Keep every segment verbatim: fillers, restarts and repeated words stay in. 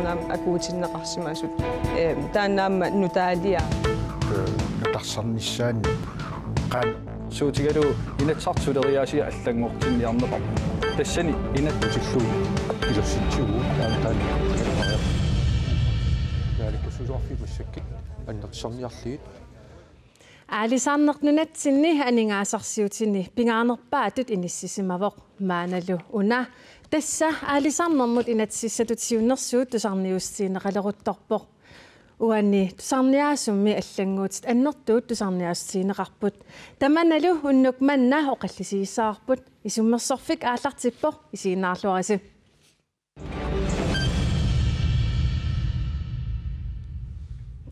Naam akuutinneqarsimasut, eh, taanna aamma nutaaliaa. Nutarsarnissaanni qanoq suutigalugu Inatsisartut suleriaasia allanngortinniarneqarput. Tassani inatsillugu ilussitsivugut taanna taanna. Naalakkersuisoqarfiit massakkut annertusarniarlugit. Aalisarneq nunatsinni aningaasarsiutini pingaarnerpaatut inissisimavoq. Maannalu una tassa aalisarnermut inatsisissatut siunnersuut tusarniussutigineqaleruttorpoq. Uani tusarniaasummi allannguutit annertuut tusarniaassutigineqarput. Tamannalu unnuk manna oqallisigissavarput, isummersorfik aallartippoq, isiginnaarluarisi.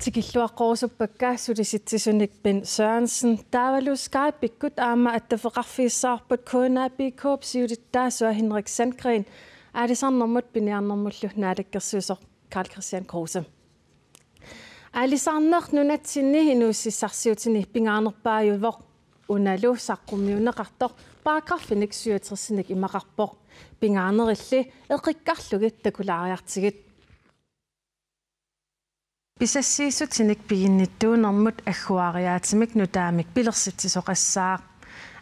Tikilluaqqorusuppakka sulisitsisunik Bent Sørensen, taavalu Skype-ikkut aamma attaveqarfigissavarput K N A P K-p siulittaasua Henrik Sandgreen, aalisarnermut piniarnermullu naalakkersuisoq Karl-Kristian Kruse. Aalisarneq nunatsinni inuussutissarsiutini pingaarnerpaajuvoq. Unalu saqqummiunneqartoq paragraffinik syvogtresinik imaqarpoq. Pingaarnerilli eqikkarlugit takulaariartigit. Pisassiissutinik piginnittuunermut agguaariaatimik nutaamik pilersitsisoqassaaq.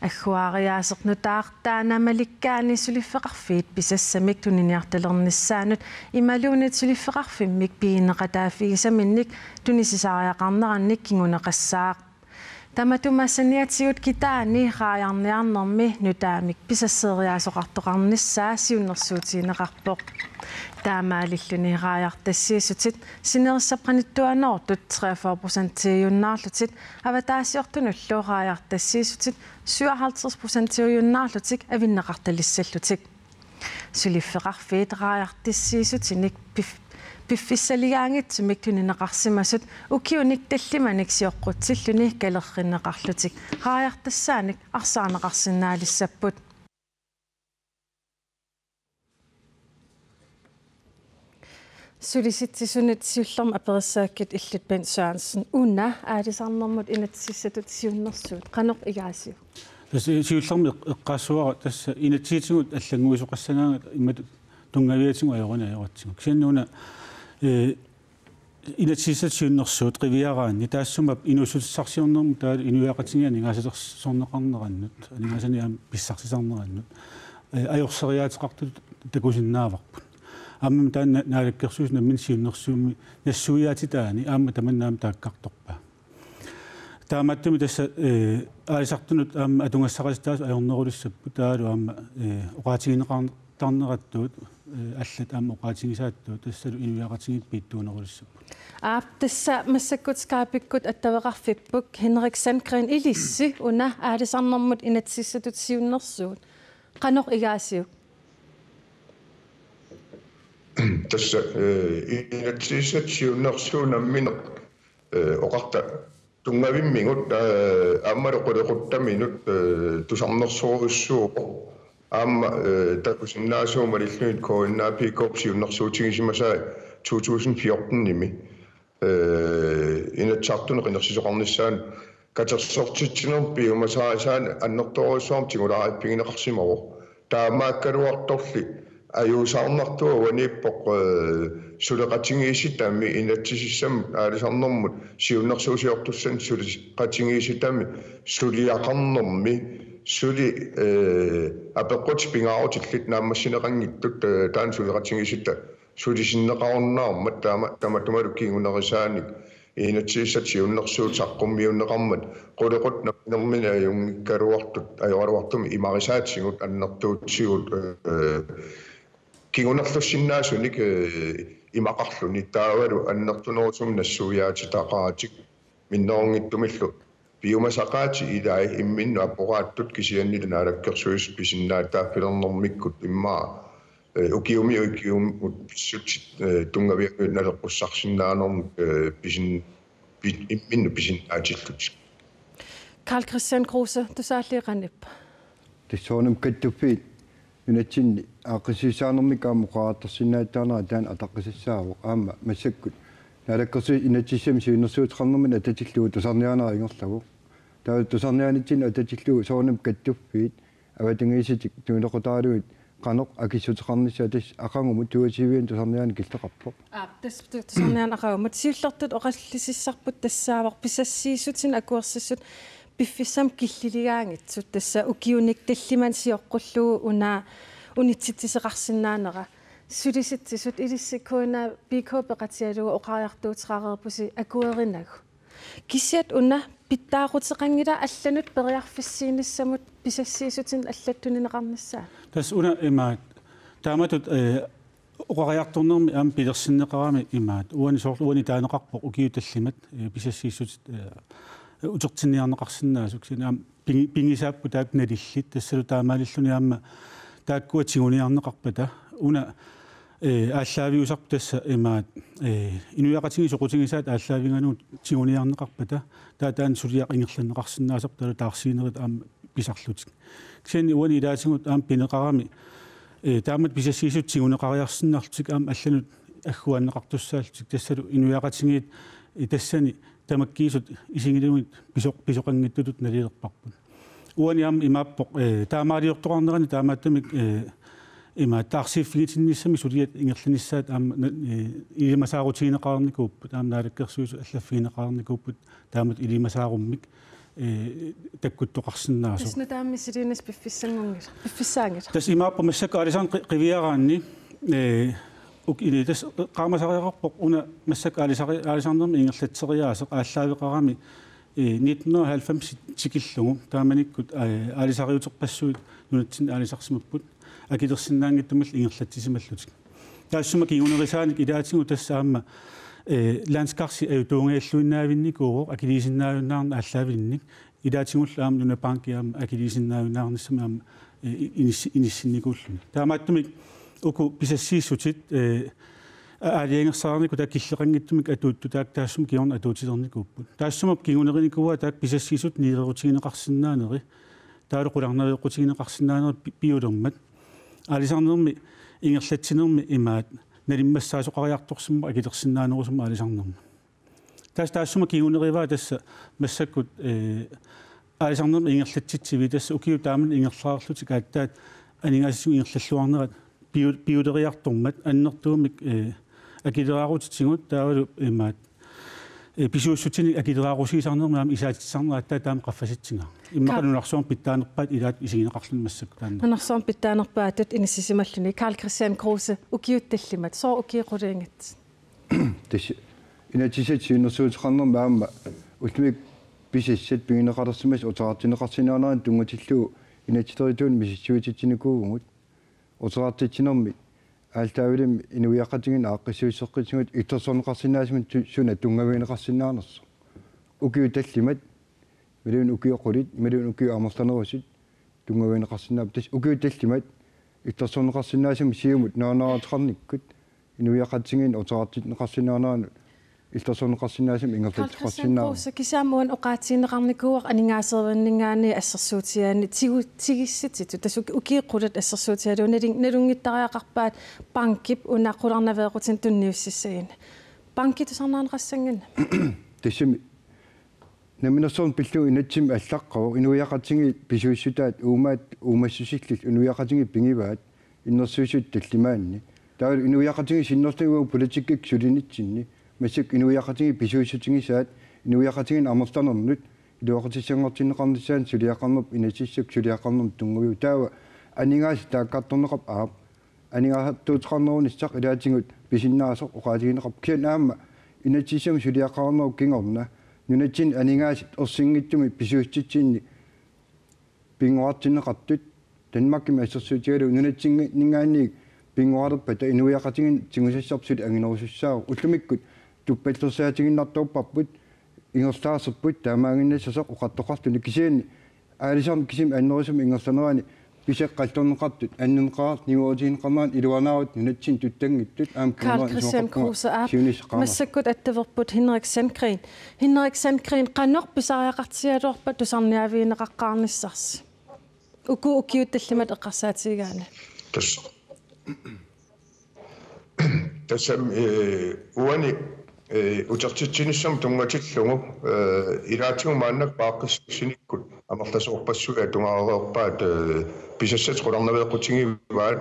Agguaariaaseq nutaaq taanna malikkaani suliffeqarfiit pisassamik tuniniartalernissaannut imaluunniit suliffeqarfimmik pigineqataaffigisaminnik tunisisariaqarnerannik kinguneqassaaq. Tamatuma saniatigut kitaani raajarniarnermi nutaamik pisasseeriaasoqartoqarnissaa siunnersuutigineqarpoq. Taamaalilluni raajartassiissutit sinerissap qanittuaanoortut treogfyrre procentiujunnaarlutik avataasiortunullu raajartassiissutit syvoghalvtreds procentiujunnaarlutik avinneqartalissallutik. Suliffeqarfiit raajartassiissutinik pif-, piffissaligaanngitsumik tunineqarsimasut ukiunik tallimanik sioqqutsilluni kalerrinneqarlutik raajartassaanik arsaarneqarsinnaalissapput. Sulisitsisuniit siullermik aperissaakkit illit Bent Sørensen, una aalisarnermut inatsisissatut siunnersuut qanoq igaasiuk? Tassa siullermik eq-, eqqaassavara tassa inatsisitigut allannguisoqassagaangat imatut tunngaviatigut ajorinagu ajoratsigu. Kisianni una, eh, inatsisissatut siunnersuut qiviaraanni taassuma inuussutissarsiornermut taavalu inuiaqatigiit aningaasaliisoqarnerannut, aningaasanik aamma pissarsisarnerannut, eh, ajorseriaateqartutut takusinnaavarput. Aammami taanna Naalakkersuisut namminneq siunnersuummik nassuiaatitaani aamma tamanna aamma taakkartorpaa. Taamaattumik tassa, eh, aalisartunut aamma atugassaqartitaasut ajornerulissapput taavalu aamma, eh, oqaatigineqar-, tarnerattuut, eh, allat aamma oqaatigisaattut tassalu inuiaqatigiit piittuunerulissapput. Aap, tassa massakkut Skype-ikkut attaveqarfipput Henrik Sandgreen, ilissi una aalisarnermut inatsisissatut siunnersuut qanoq igaasiuk? Tassa, eh, inatsisissatut siunnersuut namminneq, eh, oqarta tunngavimmigut, eh, aammalu qulequttaminut, eh, tusarnersorujussuuvoq. Aamma, eh, takusinnaasut malillugit K N A P K-p siunnersuutigisimasai to tusind fjorten-imi, eh, Inatsisartuni qinersisoqarnissaanut katersortitsinermut piumasarisaanut annertoorujussuarmik tigulaariffigineqarsimavoq. Taamaakkaluartorli ajuusaarnartua uaniippoq, eh, suleqatigiissitami inatsisissamut aalisarnermut siunnersuusiortussanut suleqatigiissitami suliaqarnermi suli, eh, apeqqutit pingaarutillit naammassineqanngitsut, eh, taanna suleqatigiissittat sulisinneqarunnaarmat taama-, tamatumalu kingunerisaanik inatsisissatut siunnersuut saqqummiunneqarmat qulequttat namminermini ajunngikkaluartut ajoraluartumik imarisaatigut annertuutigut, eh, kingunerlussinnaasunik, eh, imaqarluni taavalu annertunerusumik nassuiaatitaqaratik minnerunngitsumillu piumasaqaatit ilai imminnut aporaatut kisiannili Naalakkersuisut pisinnaatitaaffilernermikkut immaqa, eh, ukiumi ukiumut pissutsit, eh, tunngavianut naleqqussarsinnaanermut, eh, pisin-, pi-, imminnut pisinnaatillutik. Karl-Kristian Kruse, tusaalliiqanip. Tassa soorunami kattuffiit nunatsinni aaqqissuussaanermik aamma oqariartorsinnaattaarnera taanna ataqqisassaavoq aamma massakkut Naalakkersuisut inatsisissamik siunnersuuteqarnermini atatillugu tusarniaanera ingerlavoq. Taava tusarniaanitsinni atatillugu soorunami kattuffiit avatangiisatik tuninequtaalugit qanoq akissuteqarnissaa tassa aqagumut toogtyveani tusarniaaneq killeqarpoq. Aap, tassa tu-, tusarniaaneq aqagumut. Siullertut oqallisissarput tassaavoq pisassiissutinik akuersissut piffissami killiligaanngitsut, tassa ukiunik tallimanik sioqqullugu una unitsitsisoqarsinnaanera. Sulisitsisut ilissi K N A B K peqatigalugu oqariartuuteqareerpusi akuerinagu. Kisiat una pitsaaquteqanngilaq allanut periarfissiinissamut pisassiissutinik allatut tunineqarnissaa. Tassa una imaat taamatut, eh, oqariartornermi aamma pilersinneqarami imaat uani soorlu uani taaneqarpoq ukiut tallimat, eh, pisassiissutit, eh, utertinniarneqarsinnaasut kisianni aamma pigi-, pigisaapput taakku nalillit tassalu taamaalilluni aamma taakkua tiguniarneqarpata una, eh, aallaaviusarput tassa imaat, eh, inuiaqatigiit soqutigisaat aallaavigalugu tiguniarneqarpata taava taanna suliaq ingerlanneqarsinnaasarpoq taavalu taarsiinerit aamma pisarlutik. Kisianni uani ilaatigut aamma pineqarami, eh, taamatut pisassiissut tiguneqariarsinnarlutik aamma allanut agguaanneqartussaallutik tassalu inuiaqatigiit, eh, tassani tamakkiisut isigilugu pisoq-, pisoqanngitsutut nalilerparput. Uani aamma imaappoq, eh, taamaaliortoqarnerani taamaattumik, eh, ima taarsiiffigitinnissamik suliat ingerlanissaat aamma na-, eh, ilimasaarutigineqarnikuupput, aamma naalakkersuisut allaffigineqarnikuupput taamatut ilimasaarummik, eh, takkuttoqarsinnaasoq. Tassa nutaamik misiliinissaq piffissanngilaq, piffissaanngilaq. Tassa imaappoq massakkut aalisarneq qi-, qiviaraanni, eh, uk-, ili tassa qaamasariaqarpoq una massakkut aalisari-, aalisarnermi ingerlatseriaaseq aallaaveqarami, eh, nitten hundrede og halvfems tikillugu taamanikkut, eh, aalisariuterpassuit nunatsinni aalisarsimapput akilersinnaanngitsumillu ingerlatsisimallutik. Taassuma kingunerisaanik ilaatigut tassa aamma, eh, landskarsi ajutuungajalluinnaavinnikuuvoq akiliisinnaajunnaarneq aallaavilinnik. Ilaatigullu aamma Nunabanki aamma akiliisinnaajunnaarnissami aamma, eh, inis-, inissinnikuulluni. Taamaattumik uku pisassiissutit, eh, a-, aalajangersarnikut taakku killeqanngitsumik atuuttut taakku taassuma kingorna atuutilernikuupput. Taassuma kingunerinikuuaa taakku pisassiissut niuerutigineqarsinnaaneri. Taavalu qularnaveeqqutigineqarsinnaaneri pi-, piulermat. Aalisarnermi ingerlatsinermi imaat nalimmassaasoqariartorsimavoq akilersinnaanerusumik aalisarnermi. Tassa taassuma kingunerivaa tassa massakkut, eh, aalisarnermi ingerlatsitsiviit tassa ukiut taamani ingerlareerlutik aatsaat aningaasatsinnut ingerlalluarnerat piu-, piuleriartormat annertuumik, eh, akileraarutitigut taavalu imaat, eh, pisuussutinik akileraarusiisarnermi aamma isaatitsisarnerat aatsaat taama qaffasitsigaa. Immaqa Ka- nunarsuarmi pitsaanerpaatut ilaat isigineqarluni massakkut taanna. Nunarsuarmi pitsaanerpaatut inissisimalluni. Karl-Kristian Kruse, ukiut tallimat, sooq ukiut quliinngitsut? Tassa inatsisissatut siunnersuuteqarnermi aamma ullumikkut pisassat pigineqalersimasut oqaatigineqarsinnaaneranut tunngatillugu inatsisiliortunik misissuititsinikuuvugut. Oqaatitsinermi aallaavilimmi inuiaqatigiinni aaqqissuusseqqissutigut illersorneqarsinnaasumik tu-, suna tunngavigineqarsinnaanersoq. Ukiut tallimat, imaluunniit ukiut qulit, imaluunniit ukiut amerlanerusut tunngavigineqarsinnaapput. Tassa ukiut tallimat illersorneqarsinnaasumik siumut nalunaarutigineqarnikkut inuiaqatigiinni oqaatigineqarsinnaaneranut illersorneqarsinnaasumik Karl-Kristian ingerlatseqarsinnaaneq. Kruse, kisianni uani oqaatigineqarnikuuara aningaaserivinninngaanniit assersuutigaanni tigu-, tigusissutitut. Tassa uki-, ukiut qulit assersuutigalugu nalun-, nalunngittariaqarpaat bankip una qularnaveeqqutinik tunniussissaguni. Banki tusarnaaneqassannginnami. Tassami namminersorneq pillugu inatsimmi allaqqavoq inuiaqatigiit pisuussutaat uumaat uumassusillit inuiaqatigiit pigivaat innersuussutip tallimaanni. Taavalu inuiaqatigiit sinnerlugit uagut politikkikkut sulinitsinni. Massakkut inuiaqatigiit pisuussutigisaat inuiaqatigiinni amerlanernut iluaqutissanngorutinneqarnissaanut suliaqarnerput inatsisissakut suliaqarnermut tunngaviuvoq. Taava aningaasat taakkartorneqarput aap. Aningaasartuuteqarnerunissaq ilaatigut pisinnaasoq oqaatigineqarpoq. Kisianni aamma inatsisissamut suliaqarnerup kingorna nunatsinni aningaasat ersinngitsumik pisuussutitsinni pinnguartinneqartut Danmarkimi assersuutigalugu nunatsinninngaanniit pinnguarerpata inuiaqatigiinni tigusassarput suli anginerusussaavoq. Ullumikkut tuppallersaatiginnartuupparput ingerlaarserput taamaaginnassasoq oqartoqarluni kisianni aalisarneq kisimi annerusumik ingerlanerani pisat qallerneqartut annerneqartut niuerutigineqarnerat iluanaarutit nunatsinni tutsanngitsut aamma Karl-Kristian Kruse, aap, siunissaq qaamasoq. Massakkut attaverput Henrik Sandgreen. Henrik Sandgreen, qanoq pisariaqartigigaluarpat tusarniaavigineqaqqaarnissarsi? Uku ukiut tallimat eqqarsaatigigaanni. Tassa. Tassami, eh, uani ee, utertitsinissamut tunngatillugu, ee, ilaatigut maannakkut aaqqissuussinikkut amerlasoorpassuit atugaareerpaat, ee, pisassat qularnaveeqqutigivaat,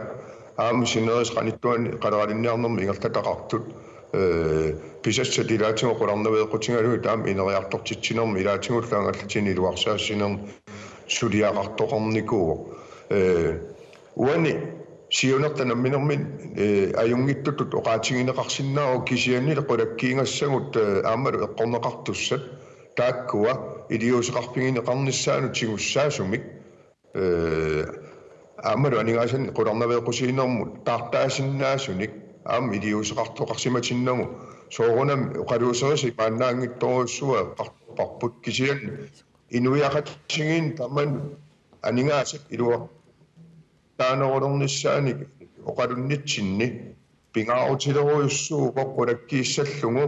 aamma sinerissap qanittuani qaleralinniarnermi ingerlataqartut, ee, pisassat ilaatigut qularnaveeqqutigalugit aamma ineriartortitsinermi ilaatigullu angallatinik iluarsaassinermi suliaqartoqarnikuuvoq. Ee, uani siunertaq namminermi, ee, ajunngitsutut oqaatigineqarsinnaavoq kisiannili qulakkiigassagut, ee, aammalu eqqorneqartussat taakkua iliuuseqarfigineqarnissaannut tigussaasumik, ee, aammalu aningaasanik qularnaveeqqusiinermut taartaasinnaasunik aamma iliuuseqartoqarsimatinnagu soorunami oqaluuserisat imaannaanngitsorujussuupput kisianni inuiaqatigiinni tamanut aningaasat iluaqutaanerulernissaanik oqalunnitsinni pingaarutilerujussuuvoq qulakkiissallugu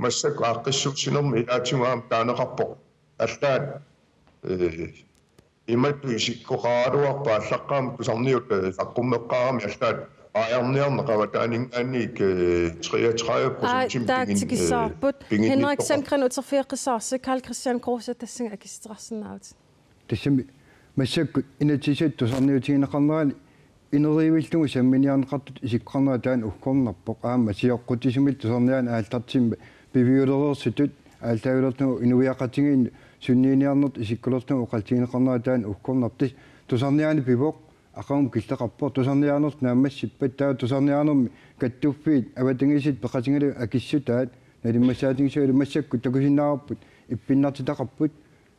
massakkut aaqqissuussinermi ilaatigut aamma taaneqarpoq allaat, ee, imatut isikkoqaraluarpat aallaqqaammut tusarniut, ee, saqqummeqqaarami allaat raajarniarneq avataaninngaanniit, ee, treogtredive procent. Aa, taava tikissavarput. Henrik Sandgreen uterfigeqqissavarsi, Karl-Kristian Kruse tassunga akissutitsiarsinnaavutit. Tassami massakkut inatsisissatut tusarniutigineqarnerani inerivillugu samminiarneqartutut isikkoqarnera taanna uggornarpoq aamma sioqqutsisumillu tusarniaaneq aallartimmat piviulereersutut aallaavilerlugu inuiaqatigiinnut sunniiniarnertut isikkoqarnertut oqaatigineqarnera taanna uggornarpoq. Tusarniaaneq pivoq, aqagumut killeqarpoq, tusarniaanertut naammassippat taava tusarniaanermi kattuffiit avatangiisit peqatigalugit akissutaat nalimmassaatigisarput massakkut takusinnaavarput ippinnartitaqarput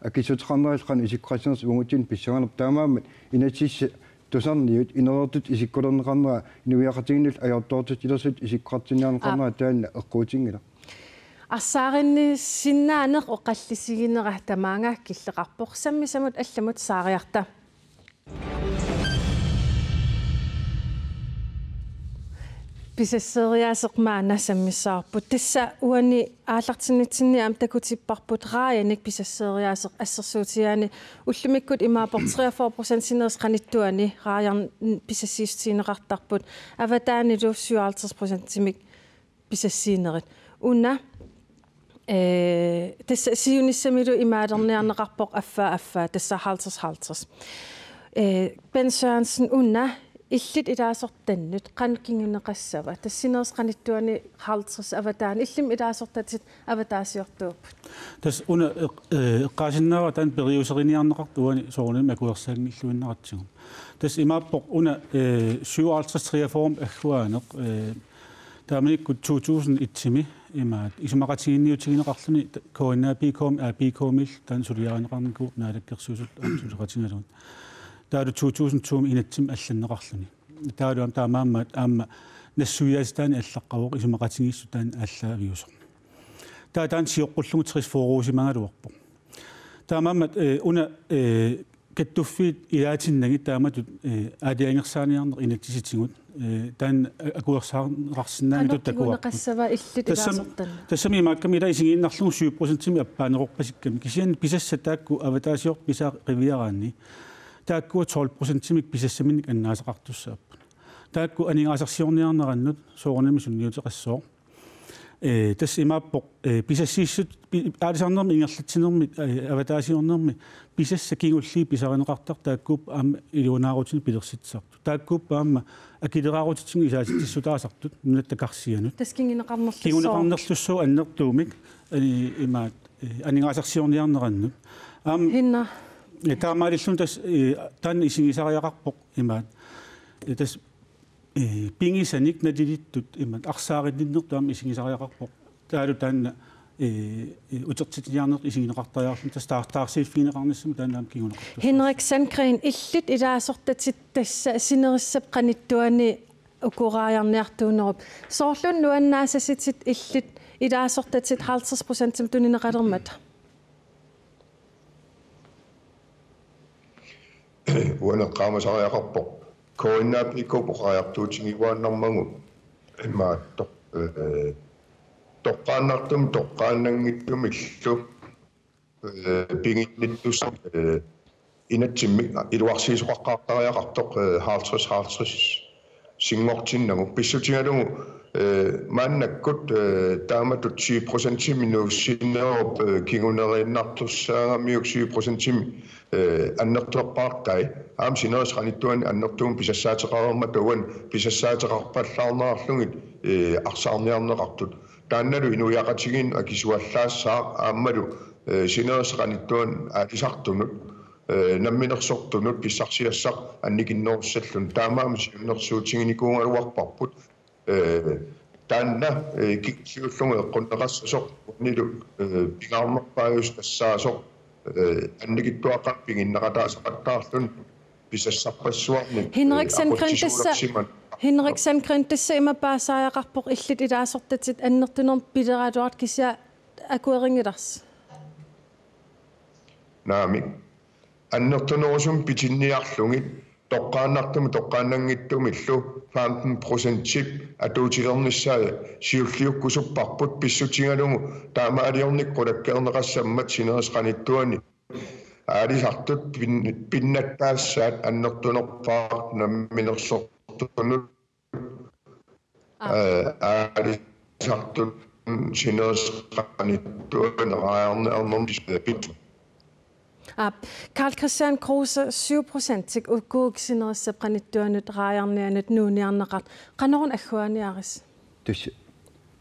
akissuteqarnerat qanoq isikkoqartitsinersoq uagutsinnut pissanganarpoq taamaammat inatsisissap tusarniut ineriartortutut isikkoqarneqarnera inuiaqatigiinnullu ajortoortutilersutut isikkoqartinniarneqarnera taanna eqquutinngilaq. Arsaarinnissinnaaneq oqallisiginera tamaanga killeqarpoq sammisamut allamut saariarta. Pisasseeriaaseq maanna sammissavarput. Tassa uani aallartinnitsinni aamma takutipparput raajanik pisasseeriaaseq assersuutigaanni ullumikkut imaappoq treogfyrre procent sinerissap qanittuani raajarn-, pisassiissutigineqartarput avataanilu syvoghalvtreds procentimik pisassiinerit. Una, ee, tassa siunissamilu imaalerniarneqarpoq affaa affaa, tassa halvtreds halvtreds. Ee, Bent Sørensen, una illit ilaasortannut qanoq kinguneqassava? Tassa sinerissap qanittuani halvtreds avataani, illimmi ilaasortatit avataasiortuupput? Tassa una eq-, ee, eqqaasinnaavara taanna periuseriniarneqartoq uani soorunami akuersaanngilluinnaratsigu. Tassa imaappoq una, ee, syvoghalvtreds treogfyrre agguaaneq, ee, taamanikkut to tusind et-imi imaattoq isumaqatigiinniutigineqarluni ta-, K N A P K-mi A P K-miillu taanna suliarineqarnikuuvoq Naalakkersuisut aamma suleqatigalugit. Taavalu to tusind to-mi inatsimmi allanneqarluni. Taavalu aamma taamaammat aamma nassuiaatitaaneq allaqqavoq isumaqatigiissut taanna aallaaviusoq. Taava taanna sioqqullugu tres fyrre-usimagaluarpoq. Taamaammat, ee, una, ee, kattuffiit ilaatinnagit taamatut, ee, aalajangersaaniarneq inatsisitigut, ee, taanna a-, akuersaarneqarsinnaanngitsoq takuarput. Qanoq kinguneqassava illit ilaasortannut? Tassam-, tassami imaakkami ila isigiinnarlugu syv procentimik appaaneqarpasikkami. Kisianni pisassat taakku avataasiortut pisaat qiviaraanni. Taakkua tolv procentimik pisassaminnik annaasaqartussaapput. Taakku aningaasarsiorniarnerannut soorunami sunniuteqassooq. Ee, tassa imaappoq, ee, pisassiissut pi-, aalisarnermi ingerlatsinermi, ee, avataasiornermi pisassat kingulliit pisarineqartartut taakkuupput aamma iluanaarutinik pilersitsisartut. Taakkuupput aamma akileraarutitigut isaatitsissutaasartut nunatta karsianut. Tassa kinguneqarnerlussuaq. Kinguneqarnerlussuaq annertuumik, ee, imaat, ee, aningaasarsiorniarnerannut. Aamma Hinna. Ee, taamaalilluni tassa, ee, taanna isigisariaqarpoq imaat. Ee, tassa ee, pigisanik nalilittut imaat arsaarinninnertut aamma isigisariaqarpoq. Taavalu taanna, ee, ee, utertitsiniarnertut isigineqartariaqarluni tassa taar-, taarsiiffigineqarnissamut taanna aamma kinguneqartussaassooq. Henrik Sandgreen, illit ilaasortatit tassa sinerissap qanittuani uku raajarniartuunerup. Soorlu nuannaasasitit illit ilaasortatit halvtreds procentimik tunineqalermata? Uani eqqaamasariaqarpoq K N A P K-p oqariartuutigiuaannarmagu imaattoq, ee, toqqaannartumik toqqaannanngitsumillu, ee, piginnittussat, ee, inatsimmik iluarsiisoqaqqaartariaqartoq, ee, halvtreds halvtreds sinngortinnagu pissutigalugu Eh, maannakkut, eh, taamatut syv procentimik nuussinerup, eh, kinguneriinnartussaagamiuk syv procentimik, eh, annertunerpaartai. Aamma sinerissap qanittuani annertuumik pisassaateqareermata uani pisassaateqarpallaarnerarlugit, eh, arsaarniarneqartut. Taannalu inuiaqatigiinnut akisuallaassaaq aammalu, eh, sinerissap qanittuani aalisartunut, eh, namminersortunut pissarsiassaq annikinnerussalluni. Taamaammat siunnersuutiginikuugaluarparput. Eh, taanna, eh, kingulliullugu eqqunneqassasoq uanilu, eh, pingaarnerpaajussasoq, eh, annikitsuaqqat piginneqataasaqattaarluni pisassarpassuarnik, Henrik eh, Sandgreen tassa, aqqutsisuulersimanera. Henrik Sandgreen tassa ima paasisariaqarpoq illit ilaasortatit annertunermik pileraluartut kisianni akuerinngilarsi. Naamik. Annertunerusumik pitinniarlugit toqqaannartumik toqqaannanngitsumillu femten procentip atuutilernissaa siulliukkusupparput pissutigalugu taamaaliornikkut qulakkeerneqassammat sinerissap qanittuani aalisartut pin-, pinnattaassaat annertunerpaaq namminersortunut Aap. Eh, aalisartut sinerissap qanittuani raajarniarnermut pit. Aap, Karl-Kristian Kruse, syv procentik ukuupput sinerissap qanittuanut raajarnianut nuunniarneqartut. Qanoruna agguaaniaris? Tassa.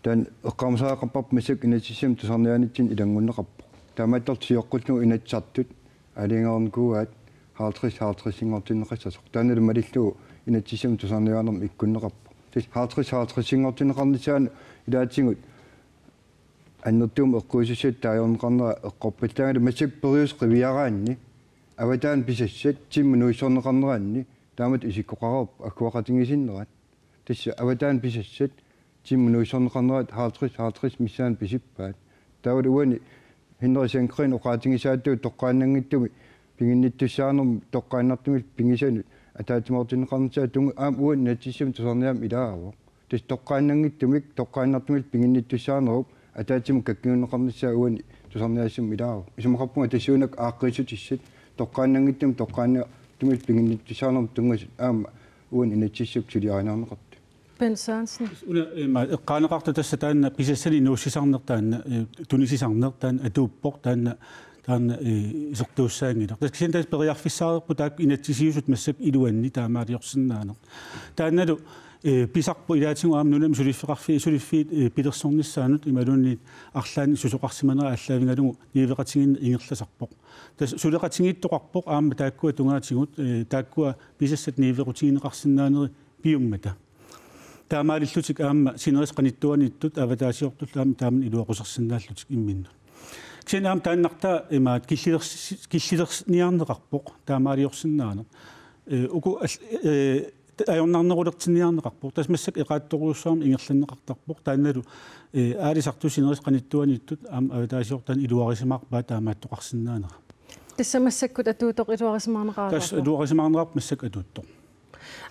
Taanna eqqaamasariaqarparput massakkut inatsisissami tusarniaanitsinni ilanngunneqarpoq. Taamaattorli sioqqullugu Inatsisartut aalajangereernikuuaat halvtreds halvtredsinngortinneqassasoq. Taannalu malillugu inatsisissami tusarniaanermut ikkunneqarpoq. Tassa halvtreds halvtredsinngortinneqarnissaanut ilaatigut annertuumik eqquisussatut taagorneqarnera eqqorpallaanngilaq, massakkut periuseq qiviaraanni avataani pisassat timmit nuussorneqarneranni taamatut isikkoqareerpoq agguaqatigiissinnerat. Tassa avataani pisassat timmit nuussorneqarnerat halvtreds halvtreds missaani pisippaat. Taavalu uani Henrik Sandgreen oqaatigisaatigut toqqaannanngitsumik piginnittussaanermut toqqaannartumillu pigisanut ataatsimoortinneqarnissaa tunnga aamma uani inatsisissami tusarniaammik ilaavoq. Tassa toqqaannanngitsumik toqqaannartumillu piginnittussaanerup ataatsimut kakkigunneqarnissaa uani tusarniaassammut ilaavoq. Isumaqarpunga tassuunakkut aaqqiissutissat toqqaannanngitsumik toqqaannartumillu piginnittussaanermut tunngasut aamma uani inatsisissap suliarineqarneqartut. Bent Sørensen. Una, eh, ma-, eqqaaneqartoq tassa taanna pisassanik nuussisarneq taanna, eh, tunisisarneq taanna atuuppoq taanna, taanna, eh, isertuussaanngilaq. Tassa kisianni tassa periarfissaareerpoq taakku inatsisiusut massakkut iluanni taamaaliorsinnaaneq. Taannalu, eh, pisarpoq ilaatigut aamma nunami suliffeqarfi-, suliffiit, eh, pilersornissaannut imaluunniit arlaannik susoqarsimanerat aallaavigalugu niueqatigiinneq ingerlasarpoq. Tassa suleqatigiittoqarpoq aamma taakkua tungaatigut, eh, taakkua pisassat niuequtigineqarsinnaaneri piummata. Taamaalillutik aamma sinerissap qanittuaniittut avataasiortullu aamma taamani iluaqusersinnaallutik imminnut. Kisianni aamma taannartaa imaat killilers-, killilerniarneqarpoq taamaaliorsinnaaneq. Eh, uku al-, eh, ajornarnerulertinniarneqarpoq. Tassa massakkut eqaatsorujussuarmik ingerlanneqartarpoq. Taannalu, eh, aalisartut sinerissap qanittuaniittut aamma avataasiortut taanna iluarisimaarpaat taamaattoqarsinnaanera. Tassa massakkut atuuttoq iluarisimaarneqarpoq. Tassa iluarisimaarneqarpoq massakkut atuuttoq.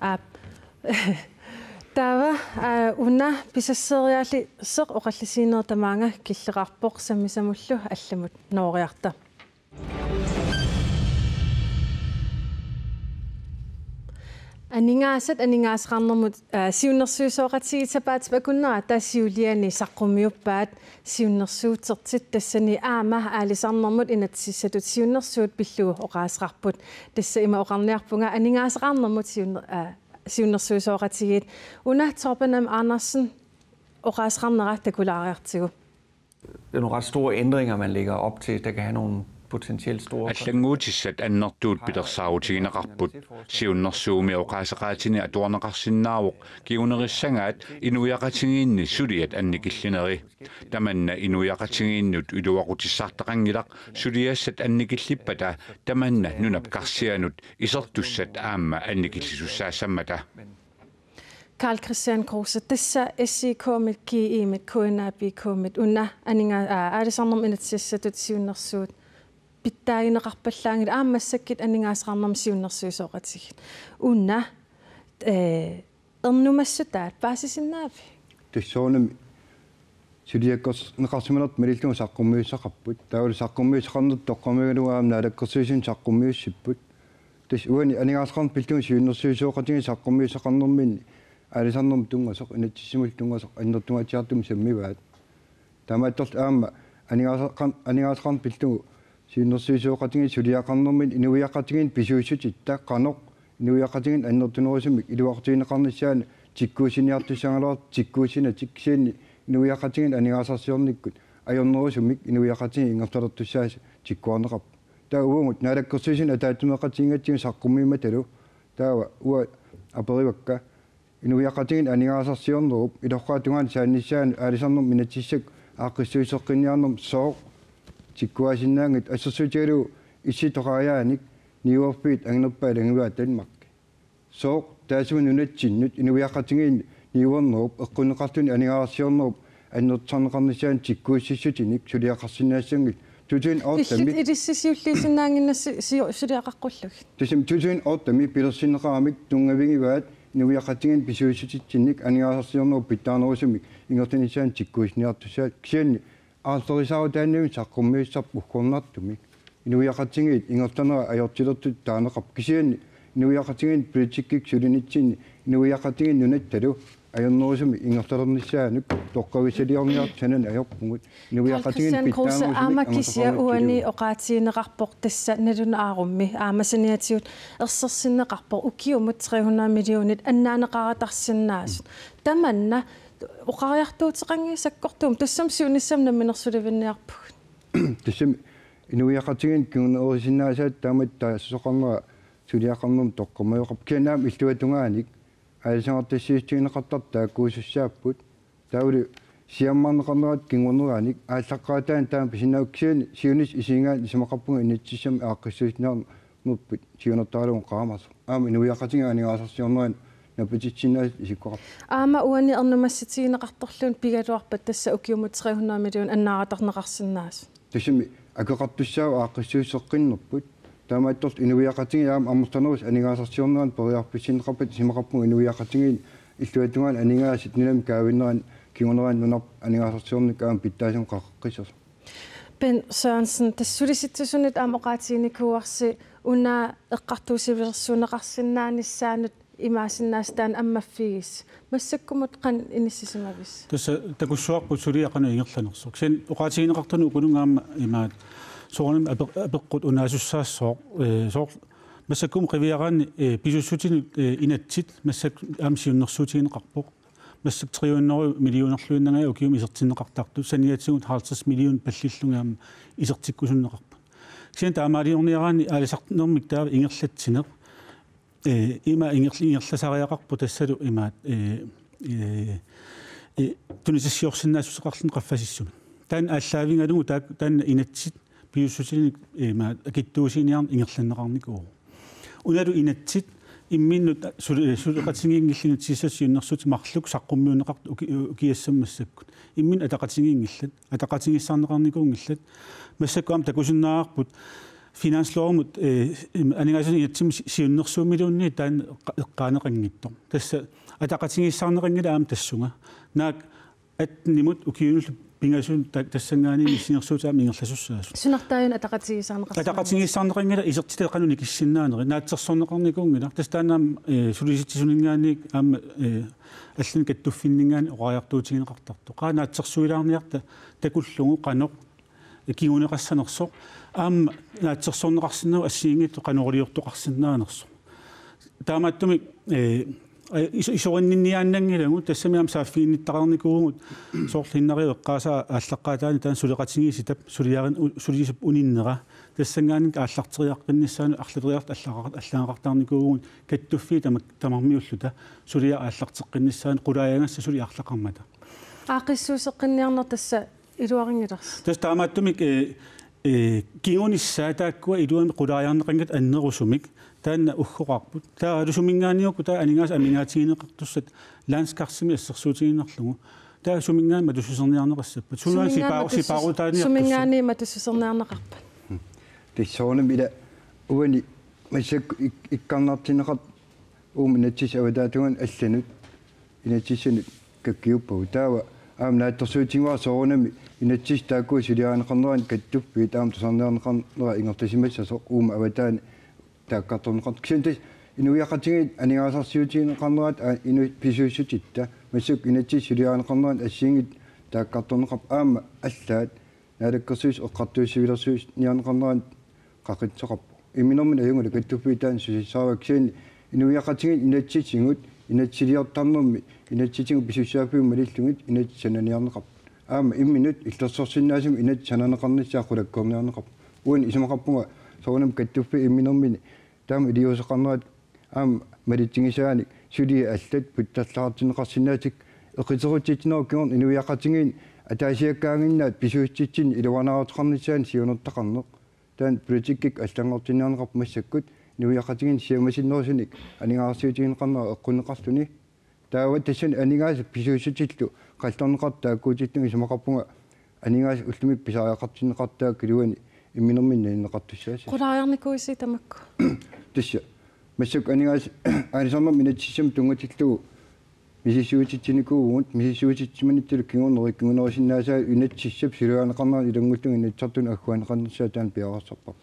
Aap. Taava, aa, una pisasseeriaalliseq oqallisigineq tamaanga killeqarpoq sammisamullu allamut nooriarta. Aningaasat aningaasaqarnermut, aa, siunnersuisoqatigiit sapaatip akunnera taava siuliani saqqummiuppaat siunnersuutertik tassani aamma aalisarnermut inatsisissatut siunnersuut pillugu oqaaseqarput. Tassa ima oqarniarpunga aningaasaqarnermut siunner-, aa, siunnersuisoqatigiit. Una Torben M. Andersen oqaaseqarnera takulaariartigu. Det er nogle ret store ændringer, man lægger op til, der kan have nogle potentielt store Allannguutissat annertuut pilersaarutigineqarput. Siunnersuummik oqaaseqaatini atuarneqarsinnaavoq kingunerissagaat inuiaqatigiinni suliat annikillineri. Tamanna inuiaqatigiinnut iluaqutissartaqanngilaq suliassat annikillippata tamanna nunap karsianut isertussat aamma annikillisussaassammata. Karl-Kristian Kruse, tassa S I K-mit, G E-mit, K N A P K-mit, una aninga-, aa, aalisarnermut inatsisissatut siunnersuut pitsaagineqarpallaanngilaq aamma massakkut aningaasaqarnermut siunnersuisoqatigiit. Una, eh, ernumassutaat paasisinnaaviuk? Tassuunami suliakkoorneqarsimanertut malillugu saqqummiussaqarput. Taavalu saqqummiussaqarnertut toqqammavigalugu aamma naalakkersuisuni saqqummiussipput. Tassa uani aningaasaqarneq pillugu siunnersuisoqatigiit saqqummiussaqarnerminni aalisarnermut tunngasoq, inatsisimullu tunngasoq annertungaatsiartumik sammivaat. Taamaattorli aamma aningaasaqar-, aningaasaqarneq pillugu siunnersuisoqatigiit suliaqarnermini inuiaqatigiinni pisuussutitta qanoq inuiaqatigiinni annertunerusumik iluaqutigineqarnissaanut tikkuussiniartussaagaluartut tikkuussinatik kisianni inuiaqatigiinni aningaasarsiornikkut ajornerusumik inuiaqatigiit ingerlalertussaasut tikkuarneqarput. Taava uagut naalakkersuisuni ataatsimeeqatigiinngitsigut saqqummivimatalu taava uanga aperivakka inuiaqatigiinni aningaasarsiornerup ilorraap tungaanut saannissaanut aalisarnermut inatsisissakut aaqqissuusseqqinniarnermut sooq tikkuaasinnaanngitsoq assersuutigalugu issittoqaajaanik niuerfiit anginerpaat ilagivaat Danmarki. Sooq taassuma nunatsinnut inuiaqatigiinni niuernerup eqqunneqarluni aningaasarsiornerup annertusarneqarnissaanut tikkuussissutinik suliaqarsinnaassanngillat. Tusind otte-mi. Illit ilissi siulliusinnaannginnassi sio-, suliaqaqqullugit. Tassami tusind otte-mi pilersinneqaramik tunngavigivaat inuiaqatigiinni pisuussutitsinnik aningaasarsiornerup pitsaanerusumik ingerlanissaanut tikkuussiniartussaasut kisianni aarlerisaarutaannavimmik saqqummiussisarput uggornartumik. Inuiaqatigiit ingerlanera ajortilertutut taaneqarpoq kisianni inuiaqatigiinni politikkikkut sulinitsinni inuiaqatigiinni nunattalu ajornerusumik ingerlalernissaanut toqqavissaliorniartut sanani ajorpugut. Inuiaqatigiinni Karl-Kristian Kruse, pitsaanerusumik aamma kisiat amataqarnertilugu. Uani oqaatigineqarpoq tassa nalunaarummi aamma saniatigut ersersinneqarpoq ukiumut tre hundrede millionit annaaneqaratarsinnaasut. Tamanna oqariartuuteqanngilaq sakkortuumik tassami siunissami namminersulivinniarpugut. Tassami inuiaqatigiinni kingunerusinnaasaat taamatut taassusoqarnera suliaqarnermut toqqammaviuvoq. Kisianni aamma illuatungaanik aalisagartassiissutigineqartartut taakkuusussaapput. Taavalu siammarneqarnerat kinguneraanik aallaqqaataani taama pisinnaavoq kisianni siunissaq isigigaanni isumaqarpunga inatsisissami aaqqissuussiniarnerput siunertaralugu qaamasoq. Aamma inuiaqatigiit aningaasarsiorneranut napatitsisinnaasut isikkoqarput. Aamma uani ernumassutigineqartorluunniit pigaluarpat tassa ukiumut tre hundrede million annaaratarneqarsinnaasut. Tassami akeqartussaavoq aaqqissuusseqqinnerput. Taamaattorli inuiaqatigiit aamma amerlanerusut aningaasarsiorneranut periarfissinneqarpata isumaqarpunga inuiaqatigiinni illuatungaani aningaasat nunami kaavinneranni kingunerani nunarput aningaasarsiornikkut aamma pitsaassumik qaqeqqissasoq. Bent Sørensen, tassa sulisitsisunilu aamma oqaatiginikuuarsi una eqqartuussivilersuunneqarsinnaanissaanut imaassinnaavoq taanna ammaffigisoq. Massakkumut qanoq inissisimavisi? Tassa takussuarput suliaq qanoq ingerlanersoq. Kisianni oqaatigineqartunut ukununnga aamma imaat soorunami apeq-, apeqqut unaasussaassooq, ee, soorlu massakkumut qiviaraanni, ee, pisuussutinut, ee, inatsit massakkut aamma siunnersuutigineqarpoq. Massakkut tre hundrede millionerluinnarlugit ukiumut isertinneqartartut saniatigut halvtreds million pallillugit aamma isertikkusunneqarput. Kisianni taamaaliorniaraanni aalisarnermik taava ingerlatsineq ee, ima ingerl-, ingerlasariaqarpoq tassalu imaat, ee, ee, ee, tunisassiorsinnaassuseqarluni qaffasissumik. Taanna aallaavigalugu taak-, taanna inatsit pisuussutinik, ee, imaat akitsuusiginiarneq ingerlanneqarnikuuvoq. Unalu inatsit imminnut suli-, suleqatigiinngillat inatsisissatut siunnersuutit marluk saqqummiunneqartut uki-, ukiassama massakkut. Imminnut ataqatigiinngillat, ataqatigiissaarneqarnikuunngillat. Massakkut aamma takusinnaavarput finanslovimut, ee, im-, aningaasanik inatsimmi si-, siunnersuummiluunniit taanna eqqa-, eqqaaneqanngitsoq. Tassa ataqatigiissaarneqanngilaq aamma tassunga. Naak attenimut ukiunullu pingasunut ta-, tassanngaanniit missingersuutit aamma ingerlasussaasut. Sunartaajuna ataqatigiissaarneqarsinnaanngilaq? Ataqatigiissaarneqanngilaq isertitat qanoq nikissinnaanerit. Naatsorsorneqarnikuunngilaq. Tassa taanna aamma, ee, sulisitsisuninngaanniit aamma, ee, allani kattuffinninngaanniit oqariartuutigineqartartoq. Qaa naatsorsuilaarniarta takullugu qanoq kinguneqassanersoq. Aamma naatsorsorneqarsinnaavoq assigiinngitsut qanoq iliortoqarsinnaanersoq. Taamaattumik, ee, is-, isorinninniaannanngilagut, tassami aamma saaffiginnittaqarnikuuvugut, soorlu Hinnariup eqqaasaa aallaqqaataani taanna suleqatigiissitap, suliarin-, u-, sulisup uninnera, tassanngaanniit aallarteriaqqinnissaanut arlaleriarluta allaqa-, allagaqartarnikuuvugut, kattuffiit tamak-, tamarmiulluta, suliaq aallarteqqinnissaanut, qulaajagassaq suli arlaqarmata. Aaqqissuusseqqinniarneq tassa iluarinngilarsi? Tassa taamaattumik, ee, ee, kingunissaa taakkua iluamik qulaajarneqanngitsut annerusumik taanna uggoqarput. Taavalu suminngaanniit uku taava aningaasat amigaatigineqartussat landskarsimik assersuutigiinnarlugu. Taava suminngaanniit matussuserniarneqassappat. Sunaana sipaa-, suminngaanniit matussus-, sipaarutaaniartussat. Suminngaanniit matussuserniarneqarpat. Tassa soorunami ila uani massakkut ik-, ikkarnartinneqartut uuma inatsisissap avataatungaanut allanut inatsisissanut kakkiuppagut. Taava aamma naatsorsuutigaara soorunami inatsisissat taakkua suliarineqarneranni kattuffiit aamma tusarniarneqarnera ingerlasimassasoq uuma avataani taakkartorneqartoq. Kisianni tassa Inuiaqatigiit aningaasarsiutigineqarnerat, aa, inu-, pisuussutitta, massakkut inatsit suliarineqarnerat assigiinngitsut taakkartorneqarput, aamma allaat Naalakkersuisut Eqqartuussivilersuiniarneqarnerat qaqitsoqarpoq. Imminermini ajunngilaq, kattuffiit taanna susassaraat, kisianni inuiaqatigiit inatsisigut, inatsisiliortarnermi inatsisigut pisussaaffimmut malillugit inatsit sananiarneqarput. Aamma imminut illersorsinnaasumik inatsit sananeqarnissaat qulakkeerniarneqarpoq. Uani isumaqarpunga soorunami kattuffiit imminermini taama iliuuseqarnerat aamma malitsigisaanik, suliat allat puttarlaartinneqarsinnaatik, eqiterutitsinera kingorna inuiaqatigiit ataasiakkaaginnaat pisuussutitsinni iluanaaruteqarnissaanut siunertaqarneq. Taanna politikkikkut allanngortinniarneqarpoq massakkut, inuiaqatigiinni siammasinnerusunik aningaasarsiutigineqarnera eqqunneqarluni. Taava tassani aningaasat pisuussutillu qallorneqartut taakkuutillugit isumaqarpunga aningaasat ullumikkut pisariaqartinneqartaakka iluani imminermini nalinneqartussaassasoq. Qulaariarnikuuisi tamakku? Tassa. Massakkut aningaasat aalisarnermut inatsisissamut tunngatillugu misissuititsinikuuvugut, misissuititsimanitsilu kingorna kingunerisinnaasaa inatsisissap suliarineqarneranut ilanngullugit Inatsisartunut agguaanneqarnissaa taanna piareersarparput.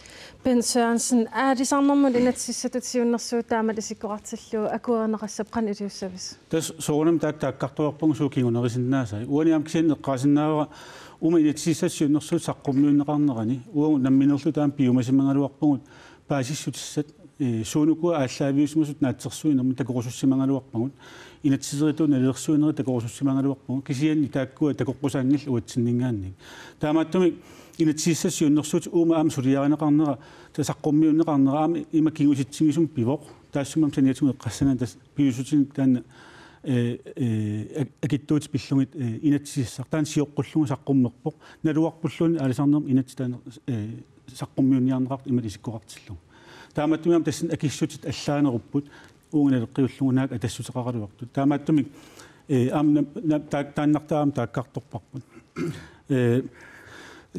Bent Sørensen, aalisarnermut inatsisissatut siunnersuut taamatut isikkoqartillugu akuerineqassapput, qanoq iliussavisi? Tassa soorunami taakku taakkartoriarpagut suut kingunerisinnaasai. Uani aamma kisianni eqqaasinnaavara uuma inatsisissatut siunnersuutit saqqummiunneqarnerani uagut nammineerluta taama piumasimagaluarpugut paasissutissat, ee, suunukua aallaaviusimasut naatsorsuinermi takorusussimagaluarpagut, inatsiseriartuunermi nalilersuinerit takorusussimagaluarpagut, kisianni taakkua takoqqusaanngillat uatsinninngaanniit. Taamaattumik inatsisissatut siunnersuutit uuma aamma suliarineqarnera, tassa saqqummiunneqarnera aamma ima kingusitsigisumik pivoq. Taassuma aamma saniatigut eqqassagaanni tassa pisuussutinik taanna, ee, ee, ak-, akitsuutit pillugit, ee, inatsisissaq. Taanna sioqqullugu saqqummerpoq. Naluarpulluunniit aalisarnermut inatsit taanna, ee, saqqummiunniarneqartut imatut isikkoqartillugu. Taamaattumik aamma tassani akissutit allaanerupput, uunga naleqqiullugu naak atassuteqaraluartut. Taamaattumik, ee, aamma nam-, nam-, taa-, taannartaa aamma taakkartorparput. Ee,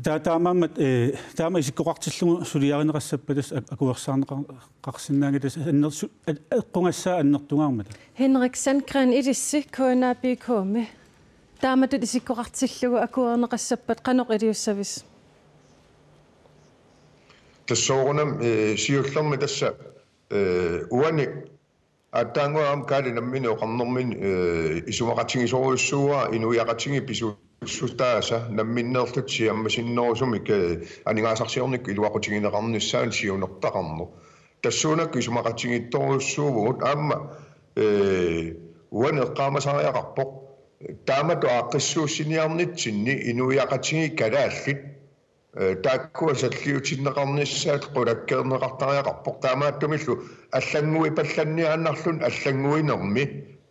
taa-, taamaammat, ee, taama isikkoqartillugu suliarineqassappat tassa ak-, akuersaarneqar-, qarsinnaanngilaq, tassa annersu-, a-, eqqugassaa annertungaarmata. Henrik Sandgreen, ilissi K N A P K-mi. Taamatut isikkoqartillugu akuerineqassappat qanoq iliussavisi? Tassa soorunami, ee, siullermi tassa, ee, uani aatsaannguaq aamma Kaali nammineq oqarnermini, ee, isumaqatigisorujussuuara inuiaqatigiit pisuussutaasa namminneerluta siammasinnerusumik, ee, aningaasarsiornikkut iluaqutigineqarnissaanut siunertaqarneq. Tassuunakkut isumaqatigiittorujussuuvugut aamma, ee, uani eqqaamasariaqarpoq. Taamatut aaqqissuussiniarnitsinni inuiaqatigiit kalaallit, ee, taakkua salliutinneqarnissaat qulakkeerneqartariaqarpoq. Taamaattumillu allannguipallanniaannarluni allannguinermi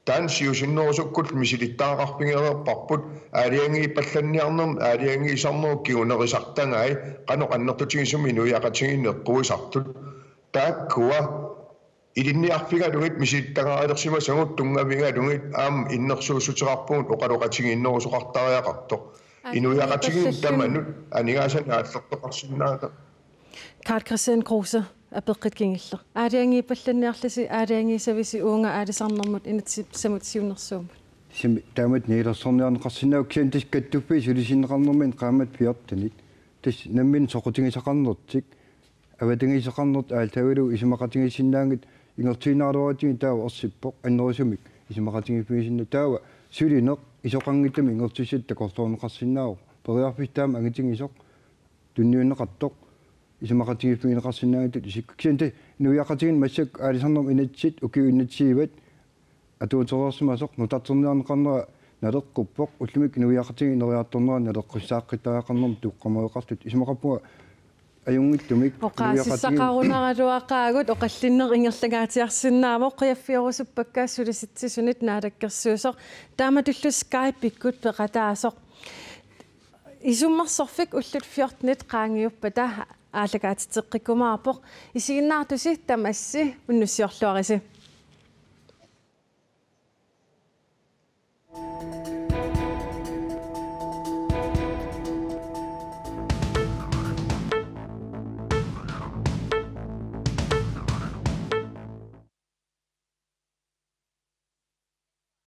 taanna siusinnerusukkullu misilittagaqarfigereerparput, aalajangiipallanniarnermi aalajangiisarnerup kingunerisartagai qanoq annertutigisumik inuiaqatigiinni eqquisartut. Taakkua ilinniarfigalugit misilittagarilersimasagut tunngavigalugit aamma innersuussuteqarpugut oqaloqatigiinnerusoqartariaqartoq. Aalajangiipallalluni. Inuiaqatigiinni tamanut aningaasanik aallertoqarsinnaanera. Karl-Kristian Kruse, apeqqut kingulleq. Aalajangiipallanniarlisi, aalajangiisavisi uunga aalisarnermut inatsisissamut siunnersuummut? Simi taamatut niilersorniarneqarsinnaavoq, kisianni tassa kattuffiit sulisinneqarnermini qaammatit fjortenit. Tassa nammineq soqutigisaqarnertik, avatangiiseqarnertik aallaavigalugu isumaqatigiissinnaanngitsut ingerlaannarluarutsigit taava ersippoq annerusumik isumaqatigiiffigisinnaasut. Taava sulineq isoqanngitsumik ingerlatissatta takorloorneqarsinnaavoq. Periarfissaq taama angitigisoq tunniunneqartoq isumaqatigiiffigineqarsinnaanngitsutut isikkoq. Kisianni tassa inuiaqatigiinni massakkut aalisarnermut inatsit ukiut inatsisiivat atuutereersimasoq nutarterniarneqarnera naleqquppoq, ullumikkut inuiaqatigiit ineriartornerat naleqqussaaqqitariaqarnermut toqqammaveqartut. Isumaqarpunga ajunngitsumik inuiaqatigiit. Oqaasissaqarunaraluaqaagut, oqallinneq ingerlangaatsiarsinnaavoq, qujaffiorusuppakka Sulisitsisuniit Naalakkersuisoq taamatullu Skype-ikkut peqataasoq. Isummersorfik ullut fjortenit qaangiuppata aallakaatitseqqikkumaarpoq. Isiginnaartusi tamassi, unnussiorluarisi.